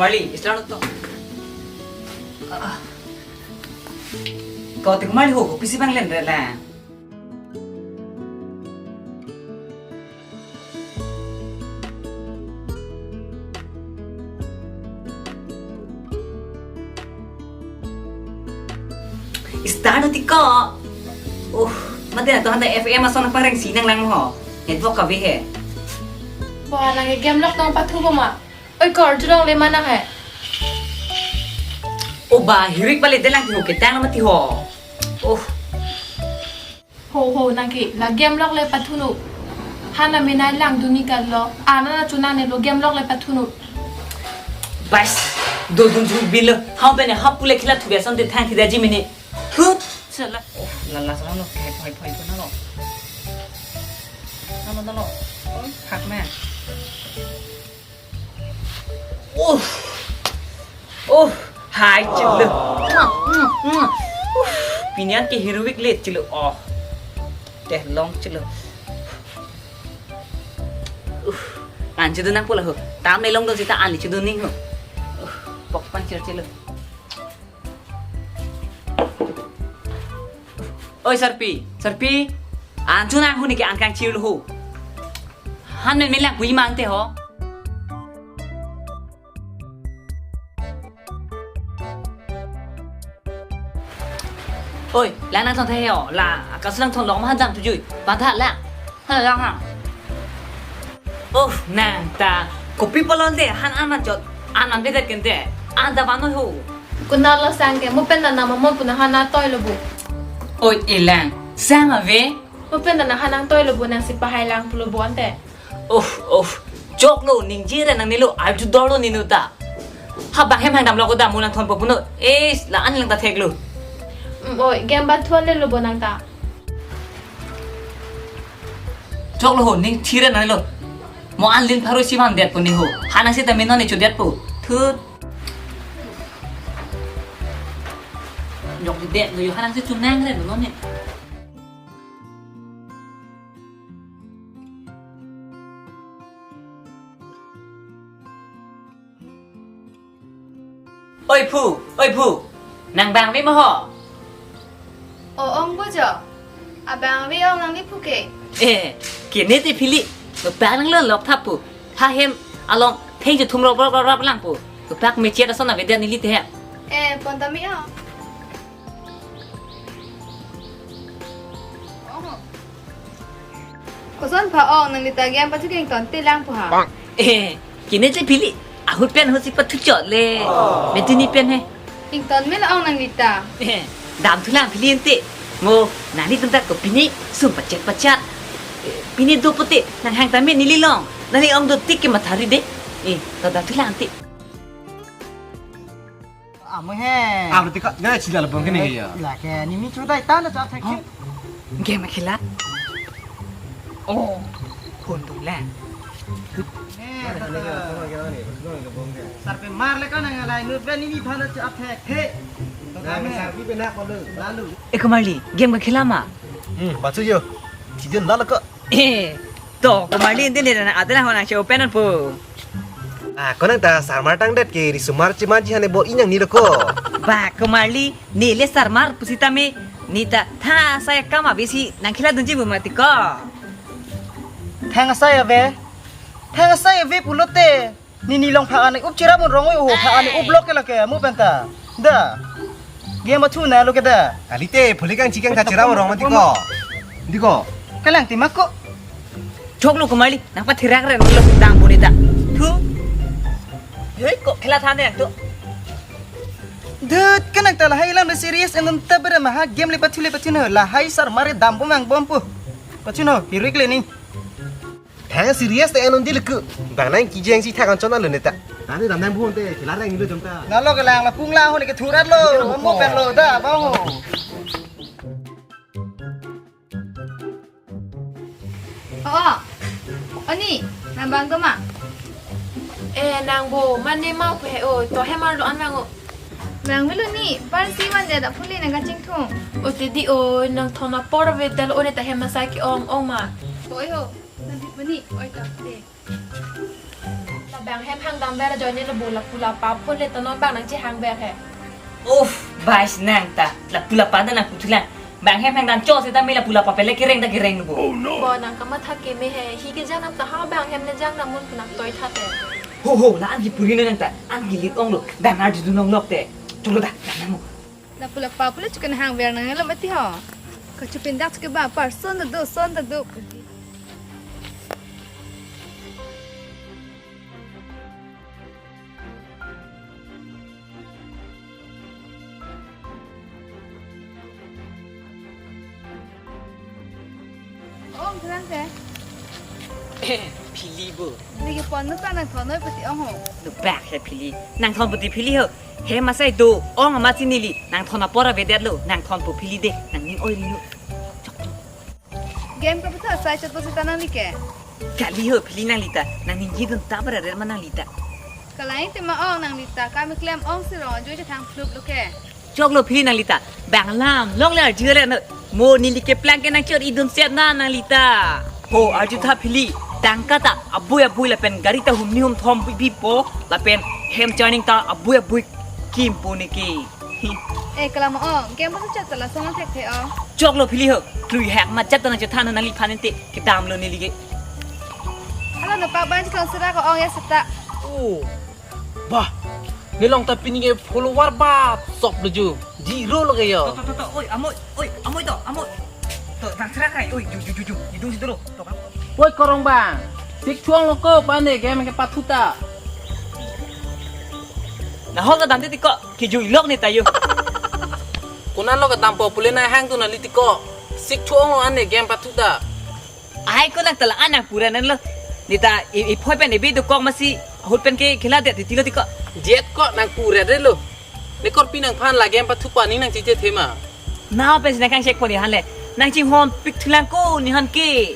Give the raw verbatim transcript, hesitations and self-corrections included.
Marli, isla to. Ah. Ko tik Marli ho, pisi bang len re la. Start ti ko. Uh, mate na to handa F M ason pareng si nanglang ho. Network kave he. Wah, nang game lok tong pathu bo ma. Oi, kor julong le mana he. O ba, hirik bale delang ti ho ketang mati ho. Oh. Ho ho, nang ke la game lok le pathu nu. Hana menai lang duni kalo. Ana na chuna ne lo game lok le pathu nu. Bas, do dun thu bilo. Hau bene hap pule khila thu beson de thang thida ji mene. Thut, sala. Oh, lala sama lo. Hai, hai, hai, hai, hai, hai. Nalo, nalo. Oh, hak na. Oh. Oh, hai chilo. Muah, muah, muah. Uh, pini an ke heroic le chilo. Oh. Teh long chilo. Uh, an chidun nang pula ho. Tam le long do sita an le chidun ning ho. Uh, pok pang chilo chilo. Oi, Sarpi, Sarpi. An chu nang huni ke an kang chirlo ho. Han men men lang pui mang te ho. Oi, lang nangthon the ho. La, kasu nangthon long ma han jam tu jui. Patha lang. Hala lang ha. Oh, nang ta kopi palon de han an man chot. An an bedet kente. An ta vano ho. Kuna lo sang ke mo pen na nama mo puna hana toi lo bu. Oi, elang. Sang ave. Mo pen na hana toi lo bu nang si pahai lang pulo bu ante. Oh, oh. Choklo ningje re nang nilo arju dorlo ninu ta. Ha bang hem hang damlo ko da mo nangthon po puno. Eh, la an lang ta theklo. Mm, oi, game ba thuan le lo bu nang ta. Choklo ho, ning thire nang lo. Mo an lin pharo si man det po ni ho. Hanang si ta min non ni chu det po. Thut. Jok di det lo yo hanang si chu nang re lo ni. Oi phu, oi phu. Nang bang ave ma ho? O ong bo jo. Abang ave ong nang ni phu ke. Eh, kene te phili. Bang nang lo lok thap pu. Tha hem along theng ju thum rop rop rop lang pu. Pak me chia da son ave dia neli te he. Eh, pon ta mi o. Koson pha ong nang lita game pathu keng ton te lang pu ha. Eh, kene te phili. Ahut pen ahut si pathu chot le. Metini pen he. Ington me la ong nang lita. Eh, dam thu lang phili ente. Mo, nang ni tum ta ko pini sum pachat pachat. Eh, pini do pote nang hang ta me neli long. Nang ni ong do tik ke mathari de. Eh, ta dam thu lang te. Amo he. Amo tik ka, ga chila labong kene ya. La ke, ni mi chu dai ta na cha thek. Game khela. Oh, phone dong le. Sarpi mar le ka nang lai nu ben ni phan cha thek he. Nang sarpi pe na ko lu. Lalu. Eh, Ko Marli, game khela ma? Hmm, bachu yo. Chijun la la ko. Eh, to, Ko Marli ente ne na ate na hona che open po. Ah, konang ta sarmar tangdet ke risumar chima ji hane bo inyang ni roko. Ba, Ko Marli, neli sarmar pusi ta me, neta tha asai akam abisi nang khela dunji bu mati ko. Thang asai ave. Thang asai ave pulote. Nini long pha ani up chira mun rong ho pha ani up lok ke lake mu penta. Da. Game achu na lo ke da. Kalite phuli kang chikang ta chira mun rong mati ko. Diko. Kalang ti mako. Choklo Ko Marli, nang pathirak re lo dang boni ta. Thu. Hei ko khela than de to. Dut kanang ta lahai lam serious enun ta bere maha game le pathu le pathu no lahai sarmar dam bom ang bom pu. Pathu no hirik le ni. Thang serious te enon dilku. Bang nang kijeng si thak an chon alo neta. Tani dam nang buhon te, kilar nang ilu jom ta. Nalo ke lang la pung la ho ni ke thurat lo. Mo pen lo da ba ho. Oh. Oni, nang bang do ma? Eh, nang bo, mane mau pe o, to hemar lo an bang o. Nang melu ni, par si wan de da phuli nang kachingthung. O te di o, nang thona por ve dal o ne ta hema sa ki ong ong ma. Oi ho. Nandit mani, oi ta, de. La Bang hem hangdam ver ajoine lo bo, lapu lapa phone le ta non bang nangchehang ver he. Uff, bais nang ta. Lapu lapa ta nang puthulang. Bang hem hangdam cho seta me lapu lapa pele kereng ta kereng lo bo. Bo nang kamatha keme he. Hi kejang nam ta ha bang hem ne jang nam mun pu nang toi tha te. Ho ho, la an ji puri nang ta. An ji lit ong lo. Dam arju dun ong lok te. Cholo da, dam nang mo. Lapu lapa pule chukan hang ver nang lo mati ho. Kachupin dak chuke ba par son ta do, son ta do. Ong, kelang te. Phili bo. Lagi pon no ta nang thon noi pati ong ho. Nubak he phili. Nang thon pati phili ho. Hem asai do. Ong amat si neli. Nang thon apor avedet lo. Nang thon po phili de. Nangning oi ri nu. Game kapathu asai chot po seta nangli ke. Kali ho phili nangli ta. Nangning jidun ta bara rer ma nangli ta. Kalang tema ong nangli ta. Kami klem ong si rong ajo je thang flup lo ke. Choklo phili nangli ta. Bang lam long le arju le no. Mo neli keplang ke nang chor idun set na nangli ta. Ho arju tha phili. Tangka ta abui abui lapen gari ta humni humthom bipo lapen hem charning ta abui abui kimpo ne ke. Eh, kalang ma ong, game pathu chot ta lason nang thekthe ong. Choklo phili ho. Klui hak ma chat ta nang chethan nangli phan ente. Kedam lo neli ke. Hala no pa ban chithon sera ko ong ya seta. Oh. Bah, nelong ta pini ke follower ba sop lo ju. Zero lo ke yo. To, to, to, to, oi, amoi, oi, amoi to, amoi. To, tang serak kai, oi, ju, ju, ju, ju, idung si dulu. To, kan. Oi, korong bang. Sik chuang lo ko, pane game kepathu ta. Nahok ta damde tiko, kijui lok ne ta yo. Konat lo kedam po pule nang hang tu nangli tiko. Sik chuang lo ane game pathu ta. Ai ko nang tala anak pura nang lo. Neta i, i phoi pen ibi do kok masi ahut pen ke khela det titi lo tiko. Jet ko nang pura de lo. Ne korpi nangphan la game pathu pa ning nang chije thema. Nao pen si nang kang sek po ni han le. Nang chinghon pik thulang ko ni han ke.